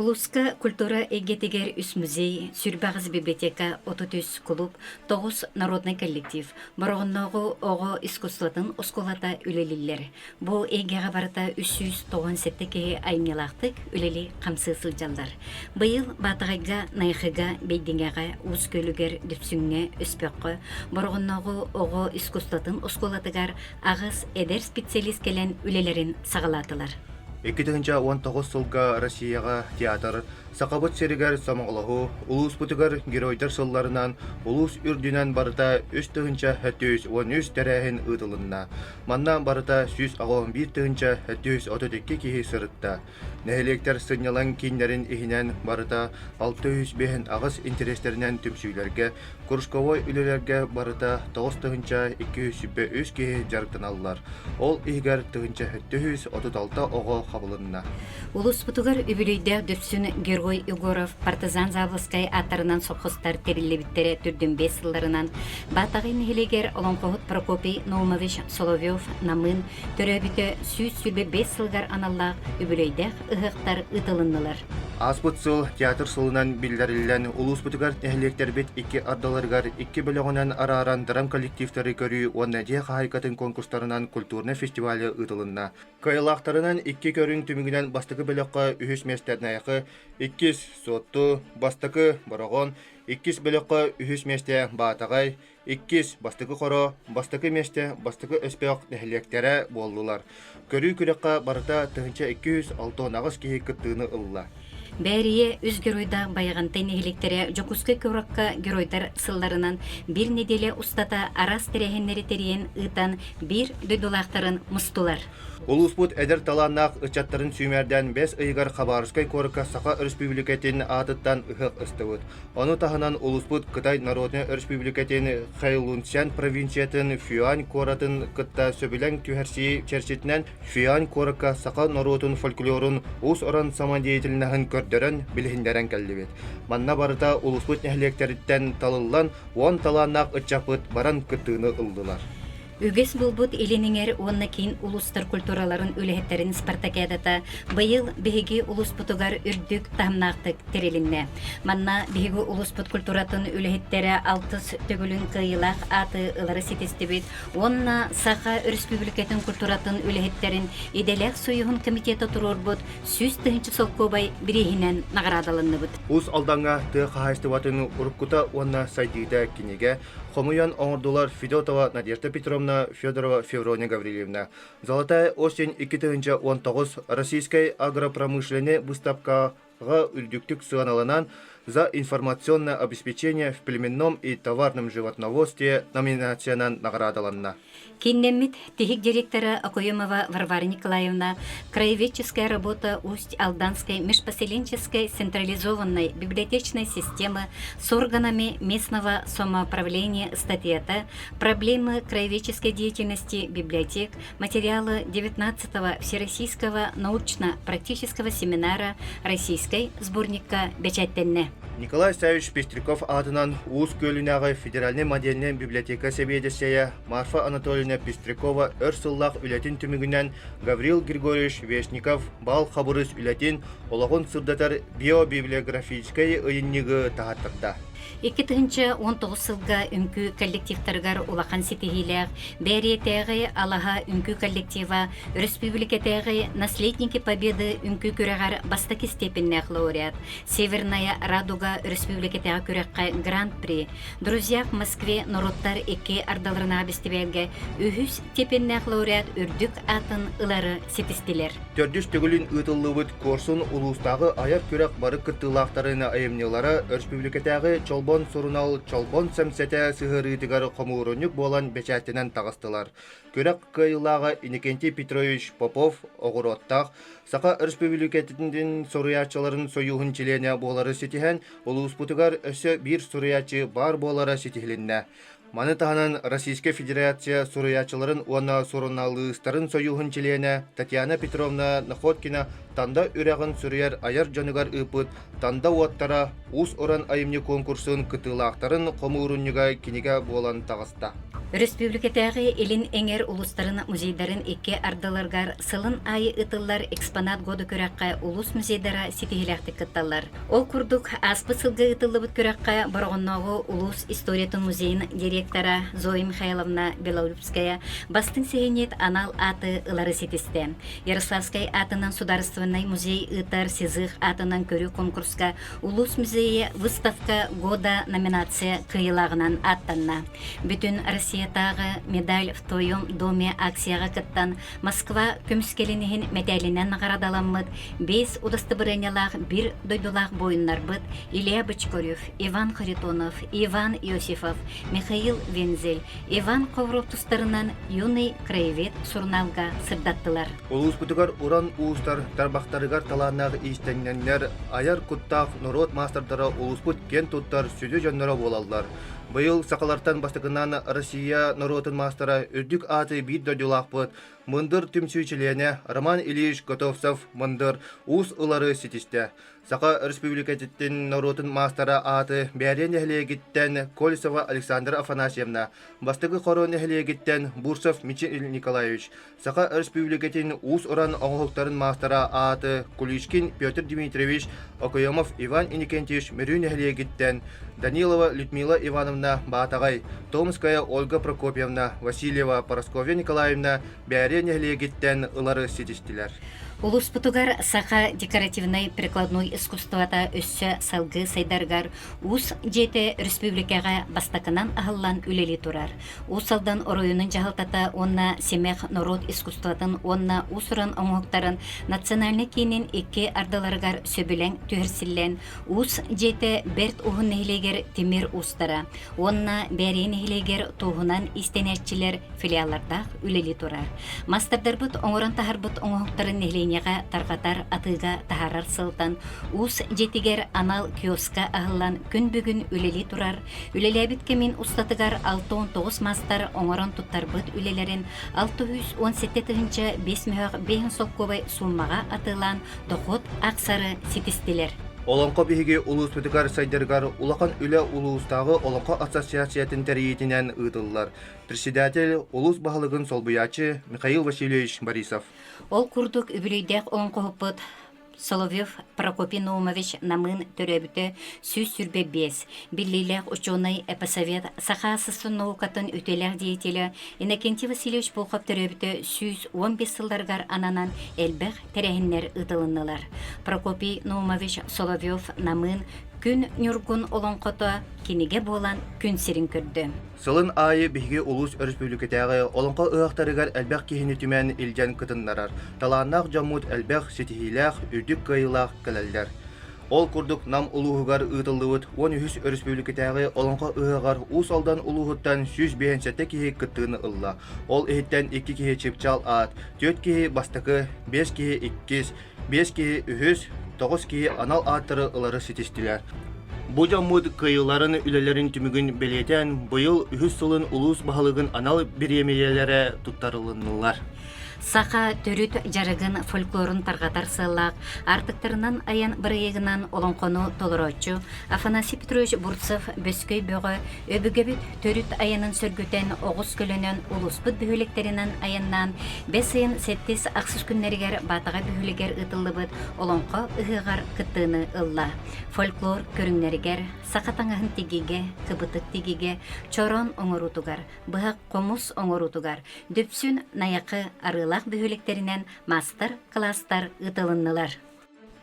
Улууска культура эйгэтигэр үс музей, 28 библиотека, 33 кулууп, 9 народнай коллектив, Бороҕоннооҕу оҕо искусствотын оскуолата үлэлииллэр. Бу эйгэҕэ барыта 397 киһи айымньылаахтык үлэлии-хамсыы сылдьаллар. Быйыл Баатаҕайга, Найахыга, Бэйдиҥэҕэ, Уус Күөлүгэр, Дүпсүҥҥэ, Өспөххө, Бороҕоннооҕу оҕо искусствотын оскуолатыгар аҕыс эдэр специалист кэлэн үлэлэрин саҕалаатылар. 2019 сылга Россияҕа театр Сахабыт сиригэр сомоҕолоһуу, улууспутугар Геройдар сылларынан улуус үрдүнэн барыта 3713 тэрээһин ыытылынна. Манна барыта 181 732 киһи сырытта. Нэһилиэктэр сынньалаҥ кииннэрин иһинэн барыта 658 интэриэстэринэн түмсүүлэргэ, кружковой үлэлэргэ барыта 9223 киһи дьарыктаналлар. Ол иһигэр 1736 оҕо хабылынна. Улууспутугар үбүлүйдээх Дүпсүн Герой Егоров партизан Заволскай ааттарынан сопхустар тэриллибиттэрэ түрдүн биэс сылларынан Баатаҕай нэһилиэгэр олоҥхоһут Прокопий Наумович Соловьев Намыын төрөөбүтэ 125 сылыгар аналлаах үбүлүөйдээх ыһыахтар ыытылыннылар. Ааспыт сыл театр сылынан биллэриллэн, улууспутугар нэһилиэктэрбит икки ардыларыгар икки бөлөҕүнэн арааран драм коллективтары көрүү уонна дьиэ хаһаайкатын конкурстарынан культурнай фестиваль ыытылынна. Кыайыылаахтарынан икки көрүҥ түмүгүнэн бастакы бөлөххө үһүс миэстэ Найахы, иккис Суотту, бастакы Бороҕон, иккис бөлөххө үһүс миэстэ Баатаҕай, Иккис, Бастакы Хоро, бастакы миэстэ Бастакы Өспөх нэһилиэктэрэ буоллулар. Көрүү күрэххэ барыта 1268 киһи кыттыыны ылла. Бээрийэ үс геройдаах Байаҕантай нэһилиэктэрэ Дьокуускай куоракка геройдар сылларынан биир нэдиэлэ устата араас тэрээһиннэри тэрийэн ыытан биир дойдулаахтарын мустулар. Улууспут эдэр талааннаах ыччаттарын сүүмэрдээн бэс ыйыгар Хабаровскай куоракка Саха Өрөспүүбүлүкэтин аатыттан ыһыах ыстыбыт. Ону таһынан улууспут Кытай Народнай Өрөспүүбүлүкэтин Хэйлунцзян провинциятын Фюань куоратын кытта сөбүлэҥ түһэрсии чэрчитинэн Фюань куоракка саха норуотун фольклорун уус-уран самодеятельноһын көрдөрөн билиһиннэрэн кэллибит. Манна барыта улууспут нэһилиэктэриттэн талыллан уон талааннаах ыччаппыт баран кыттыыны ыллылар. Үгэс буолбут Илин Эҥэр уонна киин улуустар культураларын үлэһиттэрин спартакиадата быйыл биһиги улууспутугар үрдүк таһымнаахтык тэрилиннэ. Манна биһиги улууспут культуратын үлэһиттэрэ алтыс төгүлүн кыайыылаах ааты ылары ситистибит уонна Саха Өрөспүүбүлүкэтин культуратын үлэһиттэрин идэлээх союһун комитета туруорбут 100 тыһыынча солкуобай бирииһинэн наҕараадаланныбыт. Уус Алдаҥҥа тыа хаһаайыстыбатын уруккута уонна сайдыыта кинигэ Хомуйан оҥордулар Федотова Надежда Петровна, Федорова Феврония Гаврильевна. Золотая осень 2019 Российской агропромышленной выставкаҕа үрдүктүк сыаналанан «За информационное обеспечение в племенном и товарном животноводстве» номинациянан наҕараадаланна. Кииннэммит тиһик директора Окоемова Варвара Николаевна краеведческая работа Усть-Алданской межпоселенческой централизованной библиотечной системы с органами местного самоуправления статьята «Проблемы краеведческой деятельности библиотек. Материалы 19-го Всероссийского научно-практического семинара Российской сборникка бэчээттэннэ. Николай Савич Пестряков аатынан Уус Күөлүнээҕи федеральнай модельнай библиотека сэбиэдиссэйэ Марфа Анатольевна Пестрякова өр сыллаах үлэтин түмүгүнэн Гаврил Григорьевич Вешников Баал Хабырыс үлэтин олоҕун сырдатар биобиблиографическай ыйынньыгы таһааттарда. 2019 сылга үҥкүү коллективтарыгар улахан ситиһиилээх Бээрийэтээҕи Алаһа үҥкүү коллектива өрөспүүбүлүкэтээҕи Наследники Победы үҥкүү күрэҕэр бастакы степеннээх лауреат, Северная Радуга өрөспүүбүлүкэтээҕи күрэххэ Гран-при, Друзья в Москве норуоттар икки ардыларынааҕы бэстибээлгэ үһүс степеннээх лауреат үрдүк аатын ылары ситистилэр. Төрдүс төгүлүн ыытыллыбыт Куорсун улуустааҕы айар күрэх бары кыттыылаахтарын айымньылара өрөспүүбүлүкэтээҕи Чолбон сурунаал Чолбон сэмсэтэ сыһыарыытыгар хомуурунньук буолан бэчээттэнэн таҕыстылар. Күрэх кыайыылааҕа Иннокентий Петрович Попов оҕуруоттаах Саха Өрөспүүбүлүкэтин суруйааччыларын сойууһун чилиэнэ буолары ситиһэн, улууспутугар өссө биир суруйааччы баар буолара ситиһилиннэ. Маны таһынан Российскай Федерация суруйааччыларын уонна суруналыыстарын сойууһун чилиэнэ Татьяна Петровна Находкина Танда үрэҕин суруйар айар дьонугар ыыппыт Танда уоттара уус-уран айымньы конкурсун кыттыылаахтарын хомуурунньуга кинигэ буолан таҕыста. Өрөспүүбүлүкэтээҕи Илин Эҥэр улуустарын музейдарын икки ардыларыгар сылын аайы ыытыллар «Экспонат года» күрэххэ улуус музейдара ситиһиилээхтик кытталлар. Ол курдук, ааспыт сылга ыытыллыбыт күрэххэ Бороҕоннооҕу улуус историятын музейын директора Зоя Михайловна Белолюбская бастыҥ сэһэнньит анал ааты ылары ситистэ. Ярославскай аатынан Судаарыстыбаннай музей ыытар Сизых аатынан көрүү конкурска Улуус музейа выставка года номинация кыайыылааҕынан ааттанна. Бүтүн Россиятааҕы «Медаль в твоем доме» акцияҕа кыттан Москва көмүскэлин иһин мэтээлинэн наҕараадаламмыт биэс удастабырыанньалаах биир дойдулаах буойуннарбыт Илья Бочкарев, Иван Харитонов, Иван Иосифов, Михаил Вензель, Иван Ховров тустарынан «Юный краевед» сурунаалга сырдаттылар. Улууспутугар уран уустар тарбахтарыгар талааннаах иистэнньэҥнэр, айар куттаах норуот маастардара улууспут киэн туттар сүдү дьонноро буолаллар. Быйыл сахалартан бастакынан Россия норуотун маастара үрдүк ааты биир дойдулаахпыт Мындыр түмсүү чилиэнэ Роман Ильич Готовцев Мындыр уус ылары ситистэ. Саха Республикатыттан норуотун маастара ааты Бээрийэ нэһилиэгиттэн Колесова Александра Афанасьевна, Бастакы Хоро нэһилиэгиттэн Бурцев Мичил Николаевич, Саха Республикатын уус-уран оҥоһуктарын маастара ааты Куличкин Петр Дмитриевич, Окоемов Иван Иннокентьевич Мүрү нэһилиэгиттэн, Данилова Людмила Ивановна Баатаҕай, Томская Ольга Прокопьевна, Васильева Парасковья Николаевна Бээрийэ нэһилиэгиттэн ылары ситистилэр. Улууспутугар саха декоративнай прикладной искусствота өссө салгыы сайдарыгар Уус дьиэтэ республикаҕа бастакынан аһыллан үлэлии турар. Уус Алдан оройуонун дьаһалтата уонна Симэх норуот искусствотын уонна уус-уран оҥоһуктарын национальнай киинин икки ардыларыгар сөбүлэҥ түһэрсиллэн, Уус дьиэтэ Бэрт Уһун нэһилиэгэр тимир уустара уонна Бээрийэ нэһилиэгэр туоһунан иистэнээччилэр филиаллардаах үлэлии турар. Маастардарбыт оҥорон таһарбыт оҥоһуктарын нэһилиэнньэҕэ тарҕатар, атыыга таһаарар сылтан Уус дьиэтигэр анал киоска аһыллан күн бүгүн үлэлии турар. Үлэлээбит кэмин устатыгар 69 маастар оҥорон туттарбыт үлэлэрин 617 тыһыынча 5 мөһөх 5 солкуобай сууммаҕа атыылаан дохуот ахсары ситистилэр. Олоҥхо биһиги улууспутугар сайдарыгар улахан үлэ улуустааҕы Олоҥхо ассоциациятын тэрийиитинэн ыытыллар. Председатель улуус баһылыгын солбуйааччы Михаил Васильевич Борисов. Ол курдук үбүлүөйдээх олоҥхоһуппут Соловьев Прокопий Наумович Намыын төрөөбүтэ 125, биллиилээх учуонай, эпосовед, Саха СССР наукатын үтүөлээх деятелэ Иннокентий Васильевич Пухов төрөөбүтэ 115 сылларыгар ананан элбэх тэрээһиннэр ыытылыннылар. Прокопий Наумович Соловьев Намыын Күн Ньургун олоҥхото кинигэ буолан күн сирин көрдө. Сылын аайы биһиги улуус өрөспүүбүлүкэтээҕи Олоҥхо ыһыахтарыгар элбэх киһини түмэн илдьэн кытыннарар, талааннаах дьоммут элбэх ситиһиилээх, үрдүк кыайыылаах кэлэллэр. Ол курдук Нам улууһугар ыытыллыбыт 13 өрөспүүбүлүкэтээҕи Олоҥхо ыһыаҕар Уус Алдан улууһуттан 157 киһи кыттыыны ылла. Ол иһиттэн икки киһи чыпчаал аат, түөрт киһи бастакы, биэс киһи иккис, биэс киһи үһүс, тоҕус киһи анал ааттары ылары ситистилэр. Бу дьоммут кыайыыларын үлэлэрин түмүгүн бэлиэтээн, быйыл үһүс сылын улуус баһылыгын анал бириэмийэлэрэ туттарылыннылар. Саха төрүт дьарыгын фольклорун тарҕатар сыаллаах аартыктарынан айан бырайыагынан олоҥхону толорооччу Афанасий Петрович Бурцев Бөскөй Бөҕө өбүгэбит төрүт айанын сөргүтэн оҕус көлөнөн улууспут бөһүөлэктэринэн айаннаан бэс ыйын сэттис ахсыс күннэригэр Баатаҕа бөһүөлэгэр ыытыллыбыт Олоҥхо ыһыаҕар кыттыыны ылла. Фольклор көрүҥнэригэр саха таҥаһын тигиигэ, кыбытык тигиигэ, чороон оҥоруутугар, быһах хомус оҥоруутугар Дүпсүн, Найахы, Арыылаах бөһүөлэктэринэн маастар-кылаастар ыытылыннылар.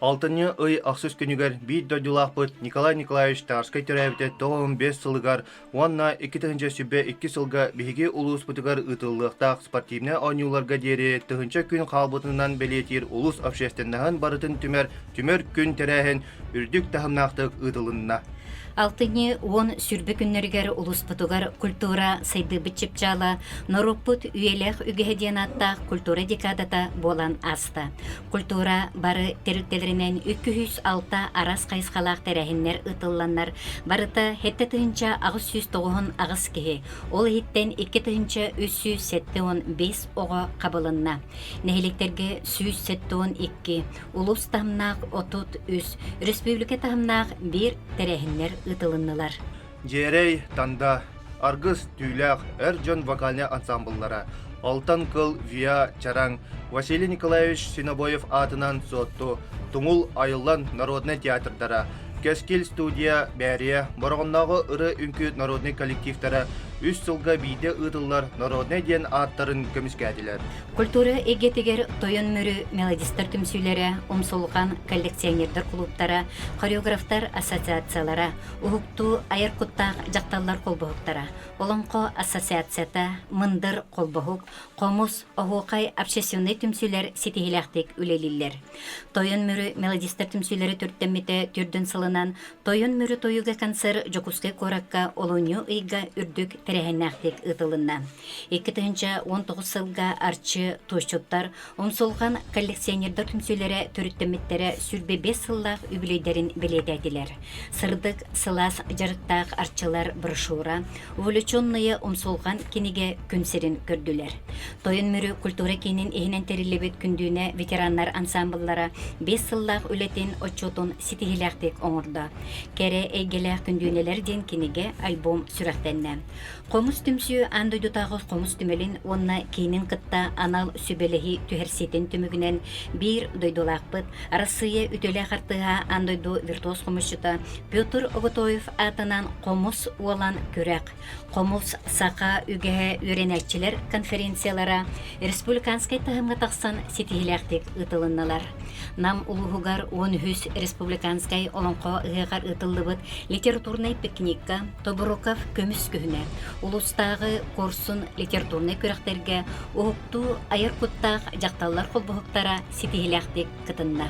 Алтынньы ый ахсыс күнүгэр биир дойдулаахпыт Николай Николаевич Тарскай төрөөбүтэ 95 сылыгар уонна 2022 сылга биһиги улууспутугар ыытыллыахтаах спортивнай оонньууларга диэри тыһыынча күн хаалбытынан бэлиэтиир улуус общественноһын барытын түмэр түмэр күн тэрээһин үрдүк таһымнаахтык ыытылынна. Алтынньы уон сүрбэ күннэригэр улууспутугар культура сайдыыбыт чыпчаала норуоппут үйэлээх үгэһэ диэн ааттаах культура декадата буолан ааста. Культура бары тэрилтэлэринэн 306 араас хайысхалаах тэрээһиннэр ыытылланнар, барыта 7898 киһи, ол иһиттэн 2375 оҕо хабылынна. Нэһилиэктэргэ 172, улуус таһымнаах 33, республика таһымнаах биир тэрээһиннэр ыытылыннылар. Дьиэрэй, Танда, Аргыс, Түүлээх, эр дьон вокальнай ансаамбыллара, Алтан Кыл, Виа, Чараҥ, Василий Николаевич Свинобоев аатынан Суотту, Тумул, Айыллан народнай театрдара, Кэскил студия, Бээрийэ, Бороҕоннооҕу ырыа-үҥкүү народнай коллективтара үс сылга биирдэ ыытыллар народнай диэн ааттарын көмүскээтилэр. Культура эйгэтигэр Тойон Мүрү мелодистар түмсүүлэрэ, Умсулҕан коллекционердар кулууптара, хореографтар ассоциациялара, Уһуктуу айар куттаах дьахталлар холбоһуктара, Олоҥхо ассоциацията, Мындыр холбоһук, Хомус, Оһуохай общественнай түмсүүлэр ситиһиилээхтик үлэлииллэр. Тойон Мүрү мелодистар түмсүүлэрэ төрүттэммитэ төрдүн сылынан Тойон Мүрү тойуга концерт Дьокуускай куоракка олунньу ыйга үрдүк тэрээһиннээхтик ыытылынна. 2019 сылга Арчы туосчуттар Умсулҕан коллекционердар түмсүүлэрэ төрүттэммиттэрэ 25 сыллаах үбүлүөйдэрин бэлиэтээтилэр. Сырдык, сылаас дьарыктаах арчылар брошюра, Увлеченные умсулҕан кинигэ күн сирин көрдүлэр. Тойон Мүрү культура киинин иһинэн тэриллибит Күндүүнэ ветераннар ансаамбыллара 5 сыллаах үлэтин отчуотун ситиһиилээхтик оҥордо. Кэрэ эйгэлээх күндүүнэлэр диэн кинигэ альбом сүрэхтэннэ. Хомус түмсүү аан дойдутааҕы хомус түмэлин уонна киинин кытта анал сүбэлэһии түһэрсиитин түмүгүнэн биир дойдулаахпыт, Арассыыйа үтүөлээх артыыһа аан дойду виртуоз хомусчута Петр Оготоев аатынан Хомус уолан күрэх, Хомус саха үгэһэ үөрэнээччилэр конференциялара республиканскай таһымҥа тахсан ситиһиилээхтик ыытылыннылар. Нам улууһугар 13 республиканскай олоҥхо ыһыаҕар ыытыллыбыт литературнай пикникка Тобуруков көмүс күһүнэ улуустааҕы Куорсун литературнай күрэхтэргэ уһуктуу айар куттаах дьахталлар холбоһуктара ситиһиилээхтик кытынна.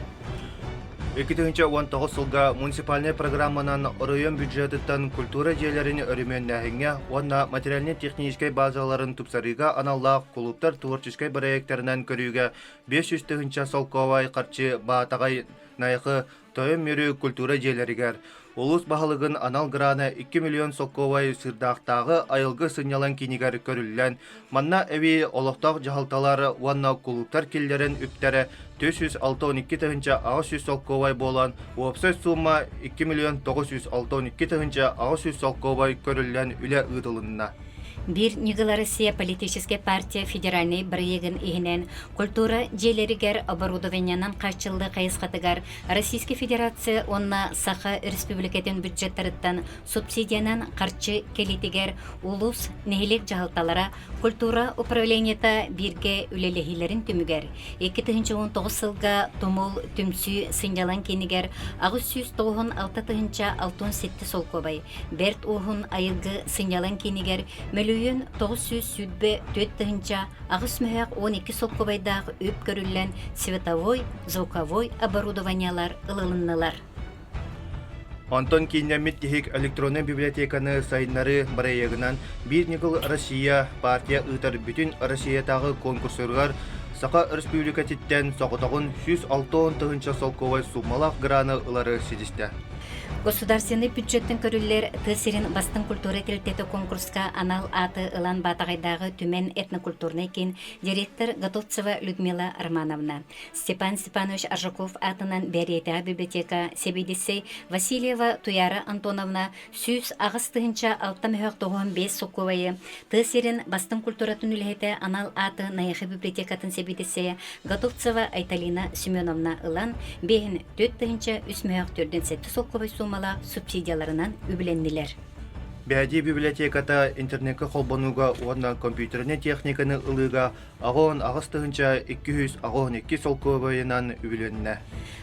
2019 сылга муниципальнай программанан оройуон бюджетыттан культура дьиэлэрин өрөмүөннээһиҥҥэ уонна материальнай-техническэй базаларын тупсарыыга аналлаах кулууптар творческай бырайыактарынан көрүүгэ 500 тыһыынча солкуобай харчы Баатаҕай Найахы Тойон Мүрү культура дьиэлэригэр улуус баһылыгын анал грана 2 миллион солкуобай Сыырдаахтааҕы айылгы сынньалаҥ киинигэр көрүллэн, манна эбии олохтоох дьаһалталар уонна кулууптар киллэрэн үптэрэ 462 тыһыынча 800 солкуобай буолан, уопсай суумма 2 миллион 962 тыһыынча 800 солкуобай көрүллэн үлэ ыытылынна. Биир Ньыгыл Россия политическай партия федеральнай бырайыагын иһинэн культура дьиэлэригэр оборудованиенан хааччыллыы хайысхатыгар Российскай Федерация уонна Саха Республикатын бюджеттарыттан субсидиянан харчы кэлиитигэр улуус, нэһилиэк дьаһалталара, культура управлениета бииргэ үлэлэһиилэрин түмүгэр 2019 сылга Тумул түмсүү сынньалаҥ киинигэр 896 тыһыынча 67 солкуобай, Бэрт Ууһун айылгы сынньалаҥ киинигэр мөлүйүөн 924 тыһыынча аҕыс мөһөөх 12 солкуобайдаах үп көрүллэн световой, звуковой оборудованиелар ылылыннылар. Онтон кииннэммит тиһик электроннай библиотеканы сайыннарыы бырайыагынан Биир ньыгыл Россия партия ыытар бүтүн Россиятааҕы конкурсугар Саха Өрөспүүбүлүкэтиттэн соҕотоҕун 160 тыһыынча солкуобай суумалаах граны ылары ситистэ. Государственнай бюджеттэн көрүллэр тыа сирин бастыҥ культура тэрилтэтэ конкурска анал ааты ылан Баатаҕайдааҕы Түмэн этнокультурнай киин директор Готовцева Людмила Романовна, Степан Степанович Аржаков аатынан Бэриэтээҕи библиотека сэбиэдиссэй Васильева Туяра Антоновна 108 тыһыынча 6 мөһөөх 95 сокуобайы тыа сирин бастыҥ культуратын үлэһитэ анал ааты Найахы библиотекатын сэбиэдиссэйэ Готовцева Айталина Семеновна ылан, биэһин 4 тыһыынча 3 мөһөөх 47 солкуобай суумалаах субсидияларынан үбүлэннилэр. Бээдии библиотеката интернекка холбонууга уонна компьютернай техниканы ылыыга 88 282 солкуобайынан үбүлэннэ.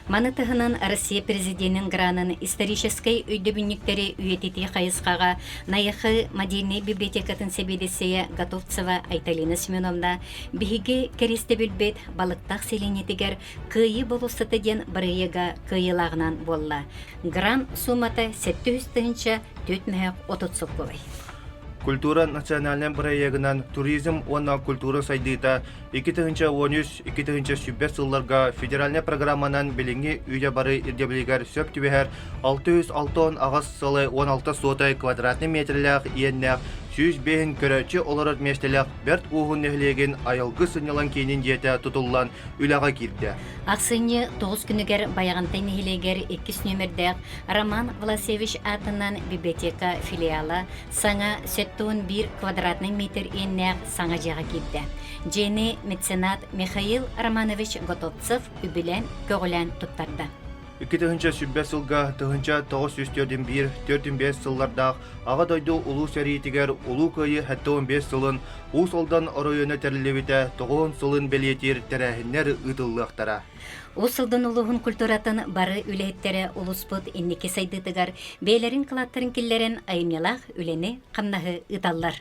Маны таһынан Россия Президенин гранын историческай өйдөбүнньүктэри үйэтитии хайысхаҕа Найахы модельнай библиотекатын сэбиэдиссэйэ Готовцева Айталина Семеновна биһиги кэриэстэбилбит Балыктаах сэлиэнньэтигэр Кыайыы болуоссата диэн бырайыага кыайыылааҕынан буолла. Грант суумата 700 тыһыынча 4 мөһөөх 30 солкуобай. Культура национальнай бырайыагынан туризм уонна культура сайдыыта 2013-2020 сылларга федеральнай программанан билиҥҥи үйэ бары ирдэбилигэр сөп түбэһэр 668 сылы 16 суотай квадратный метрлээх иэннээх 105 көрөөччү олорор миэстэлээх Бэрт Ууһун нэһилиэгин Айылгы сынньалаҥ киинин дьиэтэ тутуллан үлэҕэ киирдэ. Ахсынньы 9 күнүгэр Байаҕантай нэһилиэгэр иккис нүөмэрдээх Роман Власевич аатынан библиотека филиала саҥа 71 квадратный метр иэннээх саҥа дьиэҕэ киирдэ. Дьиэни меценат Михаил Романович Готовцев үбүлээн, көҕүлээн туттарда. 2001 сылга 1941-45 сыллардаах Аҕа дойду Улуу сэриитигэр Улуу Кыайыы 75 сылын Уус Алдан оройуона тэриллибитэ 90 сылын бэлиэтиир тэрээһиннэр ыытыллыахтара. Уус Алдан улууһун культуратын бары үлэһиттэрэ улууспут инники сайдыытыгар бэйэлэрин кылааттарын киллэрэн айымньылаах үлэни-хамнаһы ыыталлар.